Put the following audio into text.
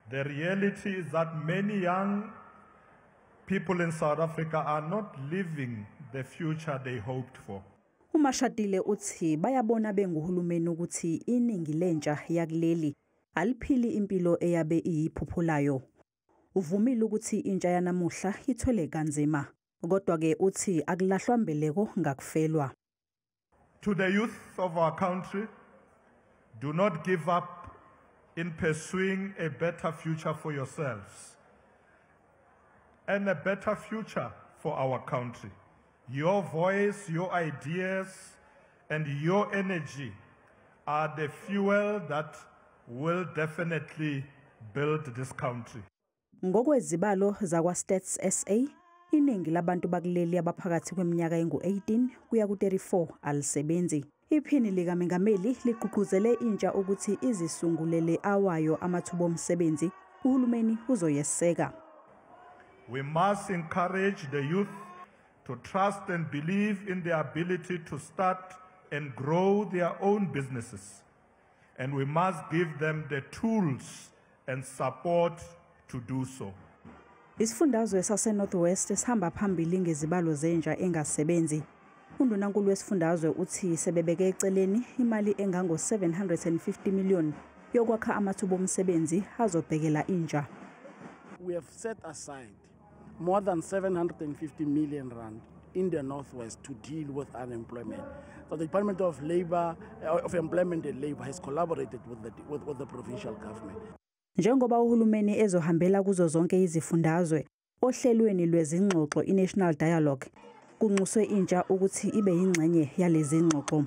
The reality is that many young people in South Africa are not living the future they hoped for. UMashatile uthi bayabona benguhulumeni ukuthi iningi lentsha yakuleli aliphili impilo eyabe iyiphupho layo. Uvumile ukuthi intsha yanamuhla ithwele kanzima. Kodwa-ke uthi akulahlwa mbeleko ngakufelwa. To the youth of our country, do not give up in pursuing a better future for yourselves and a better future for our country. Your voice, your ideas, and your energy are the fuel that will definitely build this country. Ngokwezibalo zakwa-Stats SA, iningi labantu bakuleli abaphakathi kweminyaka engu-18 kuya ku-34 alisebenzi. Iphini likamengameli ligqugquzele intsha ukuthi izisungulele awayo amathuba omsebenzi, uhulumeni uzoyeseka. We must encourage the youth to trust and believe in their ability to start and grow their own businesses. And we must give them the tools and support to do so. Isifundazwe sase-North West sihamba phambili ngezibalo zentsha engasebenzi. Undunankulu wesifundazwe uthi sebebeke eceleni imali engango-750 million yokwakha amathuba omsebenzi azobhekela intsha. We have set aside more than 750 million rand in the Northwest to deal with unemployment. So the Department of Labor, of Employment and Labor has collaborated with the provincial government. Njengoba uhulumeni ezohambela kuzo zonke izifundazwe ohlelweni lwezingxoxo iNational Dialogue, kunxuswe intsha ukuthi ibe yingxenye yalezi ngxoxo.